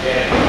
Yeah.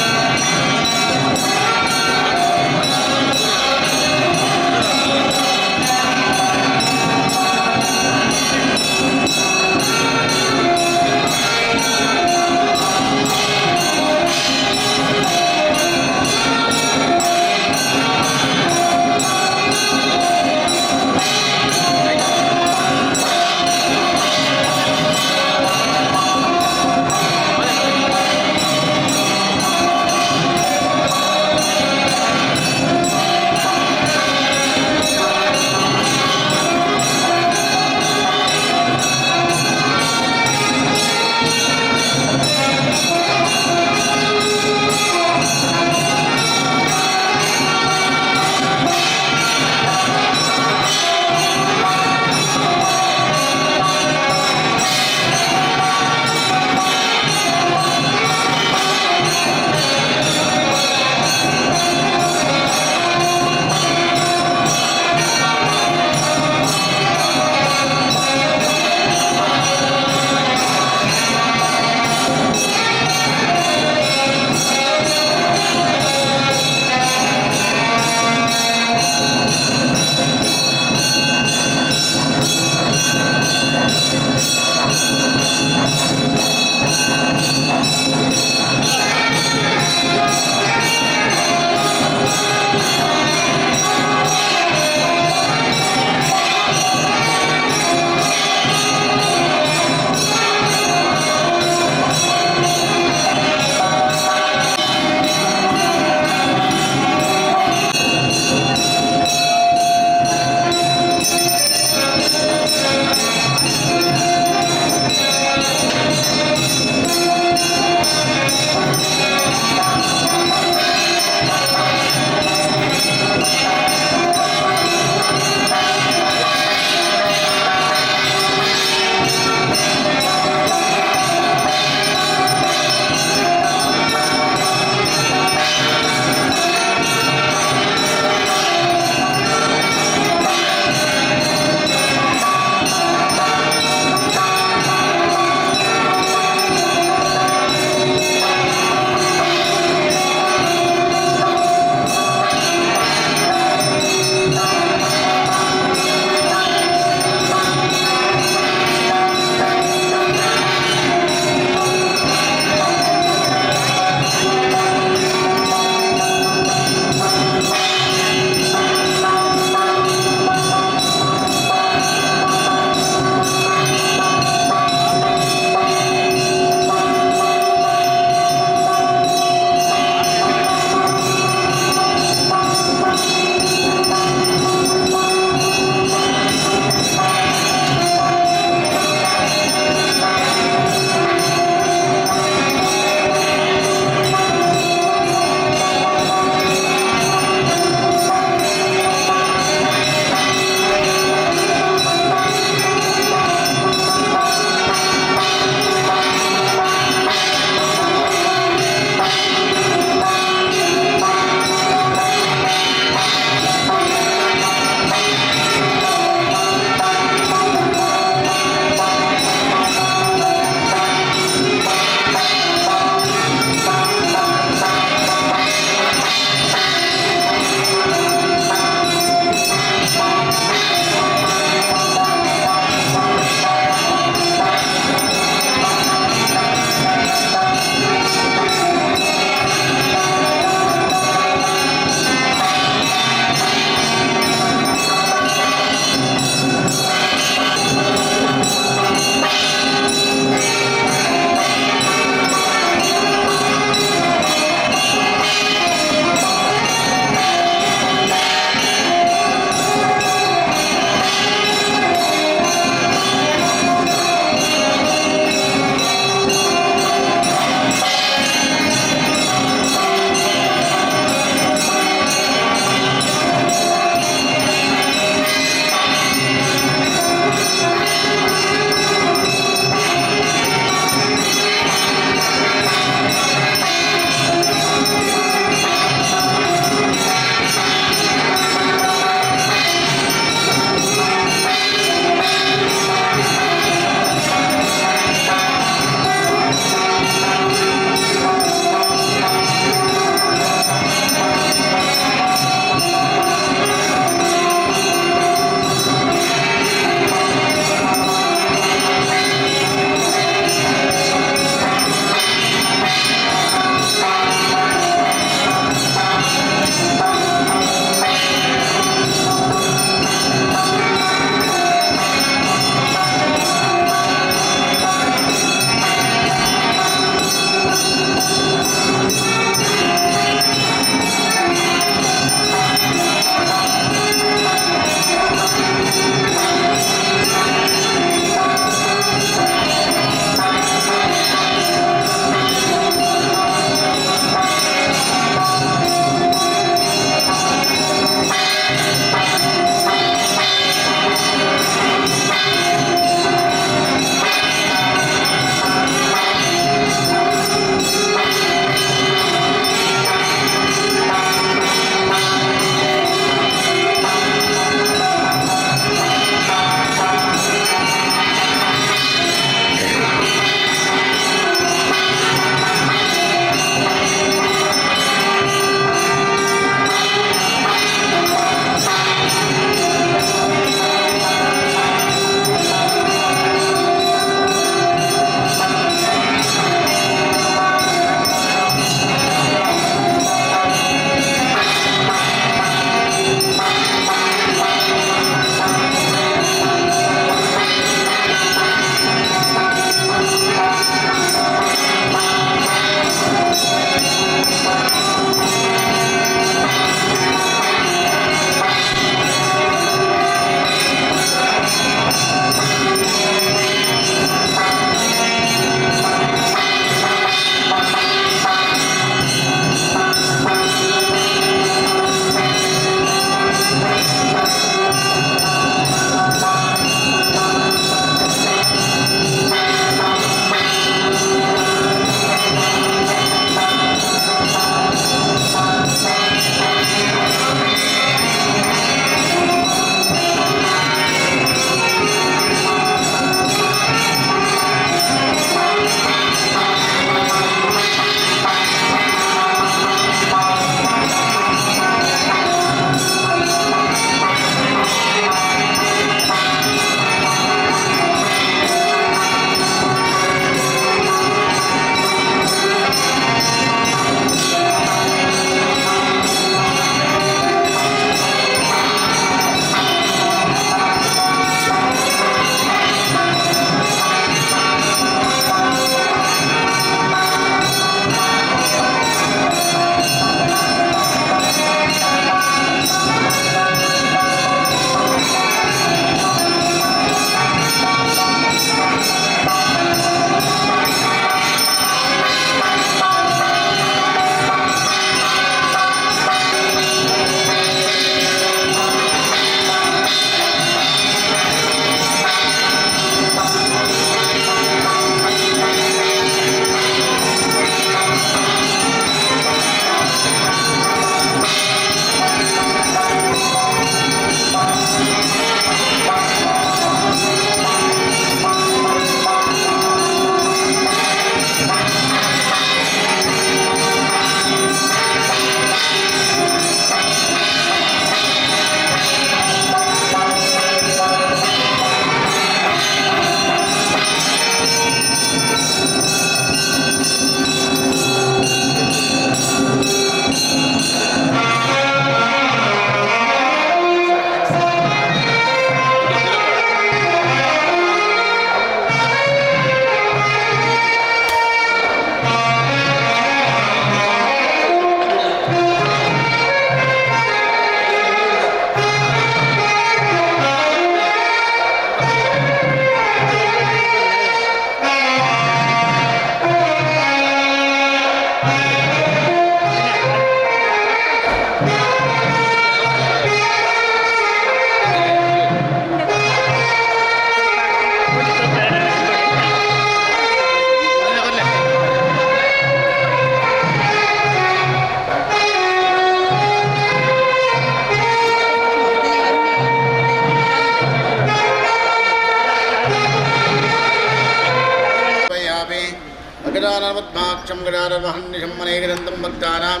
ವಿರೂಪಾಕ್ಷಂ ಗಜಾನನಮಹರ್ನಿಶಂ ಅನೇಕದಂತಂ ಭಕ್ತಾನಾಂ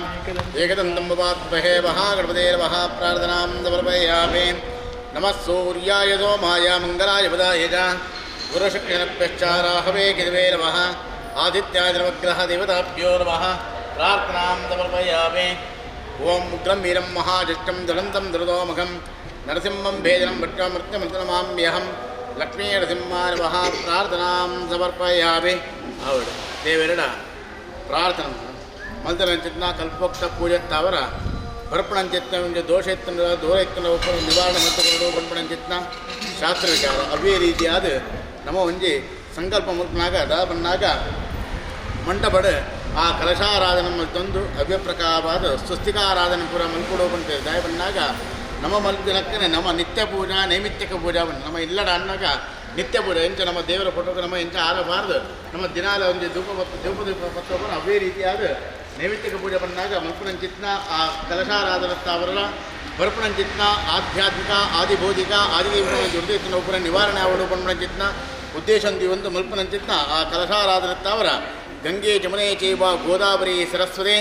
ಏಕದಂತಂ ಉಪಾಸ್ಮಹೇ ಮಹಾಗಣಪತೇ ನಮಃ. ಪ್ರಾರ್ಥನಾಂ ಸಮರ್ಪಯಾಮಿ. ನಮಃ ಸೂರ್ಯಾಯ ಸೋಮಾಯ ಮಂಗಲಾಯ ಬುಧಾಯ ಚ ಗುರುಶುಕ್ರಭ್ಯಶ್ಚ ರಾಹವೇ ಕೇತವೇ ನಮಃ. ಆದಿತ್ಯಾಯ ನವಗ್ರಹ ದೇವತಾಭ್ಯೋ ನಮಃ. ಪ್ರಾರ್ಥನಾಂ ಸಮರ್ಪಯಾಮಿ. ಓಂ ಉಗ್ರಂ ವೀರಂ ಮಹಾಜಿಷ್ಟಂ ಜ್ವಲಂತಂ ದುರ್ದೋಮುಖಂ ನರಸಿಂಹಂ ಭೇಜನಂ ಭಟ್ರಮೃತ್ಯಮೃತನಮಾಮ್ಯಹಂ ಲಕ್ಷ್ಮೀ ನರಸಿಂಹ ನಮಃ. ಪ್ರಾರ್ಥನಾಂ ಸಮರ್ಪಯಾಮಿ. ಹೌದು ದೇವರಡ ಪ್ರಾರ್ಥನೆ ಮಂತ್ರರಂಚಿತ್ನ ಕಲ್ಪೋಕ್ತ ಪೂಜೆ ತಾವರ ಬರ್ಪಣಂಚಿತ್ನ ಒಂದು ದೋಷ ಇತ್ತನ ದೂರ ಇತ್ತನ ನಿವಾರಣೆ ಮಂತ್ರಗಳು ಬಣ್ಪಣಂಚಿತ್ನ ಶಾಸ್ತ್ರ ವಿಚಾರ ಅವೇ ರೀತಿಯಾದ ನಮ್ಮ ಒಂಜಿ ಸಂಕಲ್ಪ ಮುಲ್ಪನಾಗ the ಬಣ್ಣಾಗ ಮಂಟಪಡು ಆ ಕಲಶಾರಾಧನೆ ಮಲ್ತೊಂದು ಅವ್ಯಪ್ರಕಾರವಾದ ಸ್ವಸ್ತಿಕಾರಾಧನೆ ಪೂರ ಮಲ್ಕೊಡೋ ಬಂತೇವೆ. ದಾಯ ಬಣ್ಣಾಗ ನಮ್ಮ ಮಲ್ದಿನಕ್ಕನೆ ನಮ್ಮ ನಿತ್ಯ ಪೂಜಾ ನೈಮಿತ್ತಿಕ ಪೂಜಾ ಬಂದು ನಮ್ಮ ಇಲ್ಲಡ ಅನ್ನಾಗ ನಿತ್ಯ ಪೂಜೆ ಎಂಚ ನಮ್ಮ ದೇವರ ಫೋಟೋಗೆ ನಮ್ಮ ಎಂಚ ಆರಬಾರ್ದು ನಮ್ಮ ದಿನಾಲ ಒಂದು ಧೂಪ ಧೂಪ ದೀಪ ಪತ್ರ ಅವೇ ರೀತಿಯಾದ ನೈಮಿತ್ತಿಕ ಪೂಜೆ ಬಂದಾಗ ಮಲ್ಪುನಂಚಿತ್ನ ಆ ಕಲಶಾರಾಧನತ್ತಾವರಲ್ಲ ಬರ್ಪಣಂಚಿತ್ನ ಆಧ್ಯಾತ್ಮಿಕ ಆದಿಭೌತಿಕ ಆದಿದೈವ ದುರ್ದೈತನ ಒಬ್ಬರ ನಿವಾರಣೆ ಆವಡು ಬಣ್ಪಣಂಚಿತ್ನ ಉದ್ದೇಶ ಒಂದು ಮಲ್ಪನಂಚಿತ್ನ ಆ ಕಲಶಾರಾಧನತ್ತಾವರ ಗಂಗೆ ಜಮುನೆ ಚೈವ ಗೋದಾವರಿ ಸರಸ್ವತಿ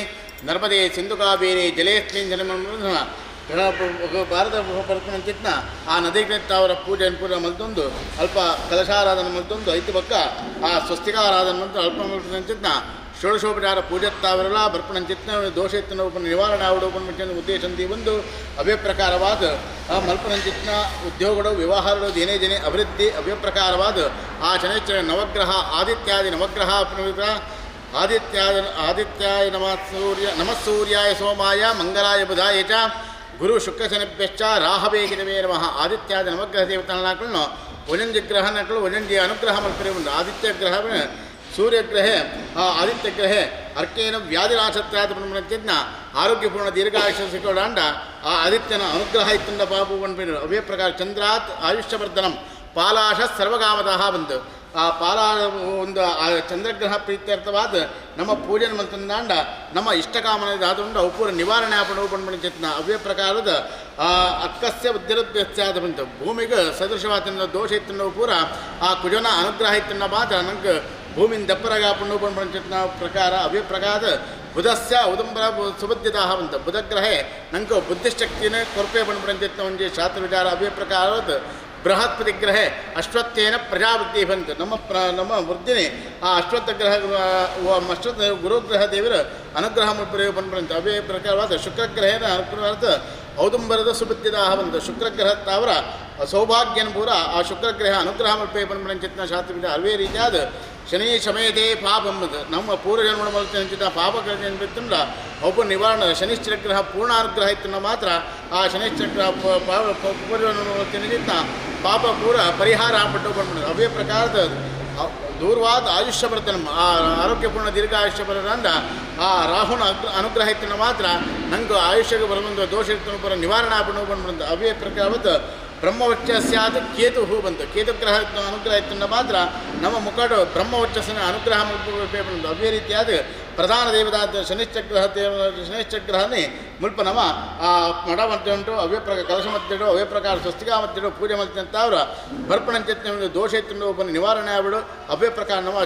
ನರ್ಮದೆ ಸಿಂಧು ಕಾವೇರಿ ಜಲೇಸ್ಮಿನ್ ಜನ್ಮ ಭಾರತ ಬರ್ಪಣಂಚಿತ್ನ ಆ ನದಿಗೆ ಅವರ ಪೂಜೆ ಪೂಜೆ ಮಲ್ತೊಂದು ಅಲ್ಪ ಕಲಶಾರಾಧನೆ ಮಲ್ತೊಂದು ಐತು ಬಕ್ಕ ಆ ಸ್ವಸ್ತಿಕಾರಾಧನೆ ಮಂತು ಅಲ್ಪ ಮಲ್ಪನಂಚಿತ್ನ ಷೋಡಶೋಪಚಾರ ಪೂಜೆತ್ತಾವರಲ್ಲ ಬರ್ಪಣಂಚಿತ್ನ ದೋಷ ಇತ್ತನ ಒಬ್ಬನ ನಿವಾರಣೆ ಆವಡು ಉದ್ದೇಶ ಒಂದು ಅವೇ ಪ್ರಕಾರವಾದ ಆ ಮಲ್ಪನಂಚಿತ್ನ ಉದ್ಯೋಗಗಳು ವ್ಯವಹಾರಗಳು ಏನೇ ಜನೇ ಅಭಿವೃದ್ಧಿ ಅವೇ ಪ್ರಕಾರವಾದ ಆ ಶನೈಶ್ಚರ ನವಗ್ರಹ ಆದಿತ್ಯಾದಿ ನವಗ್ರಹ ಆದಿತ್ಯಾಯ ಆದಿತ್ಯಾಯ ನಮಃ ಸೂರ್ಯ ನಮಃ ಸೂರ್ಯಾಯ ಸೋಮಾಯ ಮಂಗಲಾಯ ಬುಧಾಯ ಚ ಗುರು ಶುಕ್ರಶನಿಭ್ಯಶ್ಚ ರಾಹವೇ ಕೇತವೇ ನಮಃ. ಆದಿತ್ಯಾದಿ ನವಗ್ರಹ ದೇವತಾನಾಕలను ಒಂದೊಂದು ಗ್ರಹನಕಲು ಒಂದೊಂದು ಅನುಗ್ರಹ ಮಲ್ಪರೆ ಒಂದು ಆದಿತ್ಯ ಗ್ರಹ ಸೂರ್ಯಗ್ರಹೆ ಆ ಆದಿತ್ಯಗ್ರಹೆ ಅರ್ಕೇನ ವ್ಯಾಧಿನಾಶತ್ರಾದ ಬ್ರಹ್ಮಣಚಿತ್ನ ಆರೋಗ್ಯಪೂರ್ಣ ದೀರ್ಘಾಯುಷ್ಯ ಸಿಕ್ಕೋಡಾಂಡ ಆ ಆದಿತ್ಯನ ಅನುಗ್ರಹ ಇತ್ತಂಡ ಪಾಪು ಪನ್ಪಿನ ಅವೇ ಪ್ರಕಾರ ಚಂದ್ರಾತ್ ಆಯುಷ್ಯವರ್ಧನಂ ಪಾಲಾಶ ಸರ್ವಕಾಮತಃ ಬಂತು ಆ ಪಾಲ ಒಂದು ಆ ಚಂದ್ರಗ್ರಹ ಪ್ರೀತ್ಯರ್ಥವಾದ ನಮ್ಮ ಪೂಜೆ ಮಲ್ತಂದಾಂಡ ನಮ್ಮ ಇಷ್ಟಕಾಮನೆ ದಾತುಂಡ ಅವು ನಿವಾರಣೆ ಆಪಣ ಪಣ್ಪಣಚಿತ್ನ ಅವೇ ಪ್ರಕಾರದ ಆ ಅಕ್ಕಸ್ಯ ಉದ್ಯರಭ್ಯಸ್ಯಾದ ಬಂತು ಭೂಮಿಗೆ ಸದೃಶವಾದ ದೋಷ ಇತ್ತಂಡ ಪೂರ ಆ ಕುಜನ ಅನುಗ್ರಹ ಇತ್ತಂಡ ಮಾತ್ರ ನಂಗೆ ಭೂಮಿನ ದಪ್ಪರಗ ಪಣ್ಣು ಪಣ್ಪಣಚಿತ್ನ ಪ್ರಕಾರ ಅವೇ ಪ್ರಕಾರದ ಬುಧಸ್ಯ ಉದಂಬರ ಸುಬುದ್ಧಿತಾ ಬಂತು ಬುಧಗ್ರಹೆ ನಂಗೆ ಬುದ್ಧಿಶಕ್ತಿನೇ ಕೊರಪೆ ಪಣ್ಪಣಚಿತ್ನ ಒಂಜಿ ಶಾಸ್ತ್ರ ವಿಚಾರ ಅವೇ ಪ್ರಕಾರದ ಬೃಹಸ್ಪತಿ ಗ್ರಹೆ ಅಶ್ವತ್ಥೇನ ಪ್ರಜಾವೃದ್ಧಿ ಬಂತು ನಮ್ಮ ನಮ್ಮ ವೃದ್ಧಿನೇ ಆ ಅಶ್ವತ್ಥ ಗ್ರಹ ಅಶ್ವತ್ಥ ಗುರುಗ್ರಹ ದೇವರ ಅನುಗ್ರಹ ಬಂದ್ಬಂತು ಅವೇ ಪ್ರಕಾರವಾದ ಶುಕ್ರಗ್ರಹೇನ ಅನುಗ್ರಹದ ಔದುಂಬರದ ಸುಬುದ್ಧಿದಾಹ ಬಂತು ಶುಕ್ರಗ್ರಹ ತಾವರ ಸೌಭಾಗ್ಯನ ಪೂರ ಆ ಶುಕ್ರಗ್ರಹ ಅನುಗ್ರಹ ಮಲ್ಪೆ ಬಂದ್ಬಂಚಿತ್ನ ಶಾಸ್ತ್ರ ಅವೇ ರೀತಿಯಾದ ಶನಿ ಶಮೇತೇ ಪಾಪ ಎಂಬುದು ನಮ್ಮ ಪೂರ್ವಜನ್ಮದ ಮಲ್ತಿನ ಪಾಪ ಬಿತ್ತಂಡ ಒಬ್ಬ ನಿವಾರಣೆ ಶನಿಶ್ಚರಗ್ರಹ ಪೂರ್ಣಾನುಗ್ರಹ ಇತ್ತನ್ನ ಮಾತ್ರ ಆ ಶನಿಶ್ಚರಗ್ರಹ ಪೂರ್ವಜನ್ಮ ಪಾಪ ಪೂರ ಪರಿಹಾರ ಪಟ್ಟು ಬಂದ್ಬಿಡೋದು ಅವೇ ಪ್ರಕಾರದ ದೂರ್ವಾದ ಆಯುಷ್ಯ ಬರ್ತನ ಆ ಆರೋಗ್ಯಪೂರ್ಣ ದೀರ್ಘ ಆಯುಷ್ಯ ಬರೋದ್ರಿಂದ ಆ ರಾಹುನ ಅನುಗ್ರಹ ಇತ್ತನ್ನ ಮಾತ್ರ ನಂಗೆ ಆಯುಷ್ಯಕ್ಕೆ ಬರುವಂಥ ದೋಷ ಇರ್ತನ ಪೂರ ನಿವಾರಣೆ ಆಗ್ಬಿಟ್ಟು ಬಂದ್ಬಿಡುತ್ತೆ ಅವೇ ಪ್ರಕಾರದ ಬ್ರಹ್ಮವರ್ಚಸ್ಯಾದ ಕೇತು ಹೂ ಬಂತು ಕೇತುಗ್ರಹ ಅನುಗ್ರಹ ಇತ್ತನ್ನ ಮಾತ್ರ ನಮ್ಮ ಮುಖಡು ಬ್ರಹ್ಮವರ್ಚಸ್ಸನ ಅನುಗ್ರಹ ಬಂತು ಅವೇ ರೀತಿಯಾದ ಪ್ರಧಾನ ದೇವತಾದ ಶನಿಶ್ಚಗ್ರಹ ದೇವ ಶನಿಶ್ಚಗ್ರಹನೇ ಮುಲ್ಪ ನಮ್ಮ ಆ ಮಠ ಮಧ್ಯೆ ಉಂಟು ಅವೇ ಪ್ರಕಾರ ಕಲಶ ಮಧ್ಯೆ ಅವೇ ಪ್ರಕಾರ ಸ್ವಸ್ತಿಕಾ ಮಧ್ಯೆ ಪೂಜೆ ಮಲ್ತಂತ ಅವರ ಬರ್ಪಣಂಚಿತ್ನ ದೋಷ ಇತ್ತು ಒಬ್ಬನ ನಿವಾರಣೆ ಆಗ್ಬಿಡು ಅವೇ ಪ್ರಕಾರ ನಮ್ಮ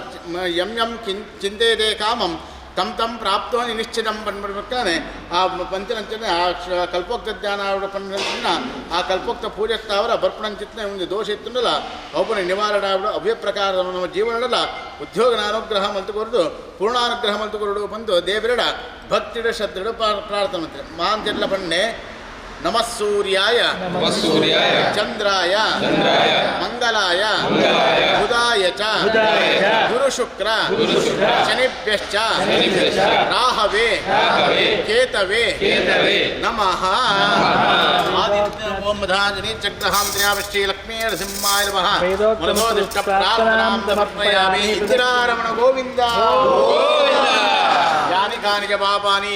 ಯಂ ಯಂ ಕಿಂ ಚಿಂತೆಯದೇ ಕಾಮಂ ತಂ ತಂ ಪ್ರಾಪ್ತೋ ನಿಶ್ಚಿತಂ ಪನ್ಬಿಡ್ಬೇಕಾನೆ ಆ ಪಂಚನಂಚನೆ ಆ ಕಲ್ಪೋಕ್ತ ಜ್ಞಾನ ಅವರ ಪಂಚನ ಆ ಕಲ್ಪೋಕ್ತ ಪೂಜೆ ಅವರ ಬರ್ಪಣಂಚಿತ್ನ ಒಂದು ದೋಷ ಇತ್ತಂದಲ್ಲ ಒಬ್ಬನ ನಿವಾರಣೆ ಆಗ್ಬಿಡು ಅವೇ ಪ್ರಕಾರ ನಮ್ಮ ಜೀವನದಲ್ಲ ಉದ್ಯೋಗನ ಅನುಗ್ರಹ ಮಲ್ತುಕೊರದು ಪೂರ್ಣಾನುಗ್ರಹ ಮಲ್ತುಕೊರಡು ಬಂದು ದೇವರಡ ಭಕ್ತಿಡ ಶ್ರದ್ಧೆಡು ಪ್ರಾರ್ಥನೆ ಮಾಡ್ತಾರೆ ಮಾಂತಿರ್ಲ ಬಣ್ಣೆ ನಮಃ ಸೂರ್ಯಾಯ ಚಂದ್ರಾಯ ಮಂಗಲಾಯ ಬುಧಾಯ ಚ ಗುರು ಶುಕ್ರ ಶನಿಭ್ಯಶ್ಚ ರಾಹವೇ ಕೇತವೇ ನಮಃ. ಆದಿತ್ಯ ಓಂ ಬುಧಾಂಜನಿ ಚಕ್ರಹಾಂತ್ರ್ಯಾವಶ್ರೀ ಲಕ್ಷ್ಮೀ ನರಸಿಂಹಾಯ ನಮಃ. ಮನೋದಿಷ್ಟ ಪ್ರಾರ್ಥನಾಂ ಸಮರ್ಪಯಾಮಿ. ಇಂದಿರಾರಮಣ ಗೋವಿಂದ ಯಾನಿ ಕಾನಿ ಚ ಪಾಪಾನಿ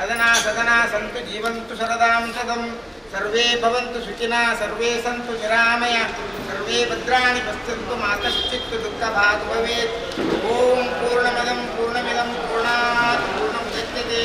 ಅದನಾ ಸದನಾ ಸಂತು ಜೀವಂತು ಶರದಾಂ ಶತಂ. ಸರ್ವೇ ಭವಂತು ಸುಖಿನಃ ಸರ್ವೇ ಸಂತು ನಿರಾಮಯ ಸರ್ವೇ ಭದ್ರಾಣಿ ಪಶ್ಯಂತು ಮಾ ಕಶ್ಚಿತ್ ದುಃಖಭಾಗ್ ಭವೇತ್. ಓಂ ಪೂರ್ಣಮದಂ ಪೂರ್ಣಮಿದಂ ಪೂರ್ಣಾತ್ ಪೂರ್ಣಮುದಚ್ಯತೆ.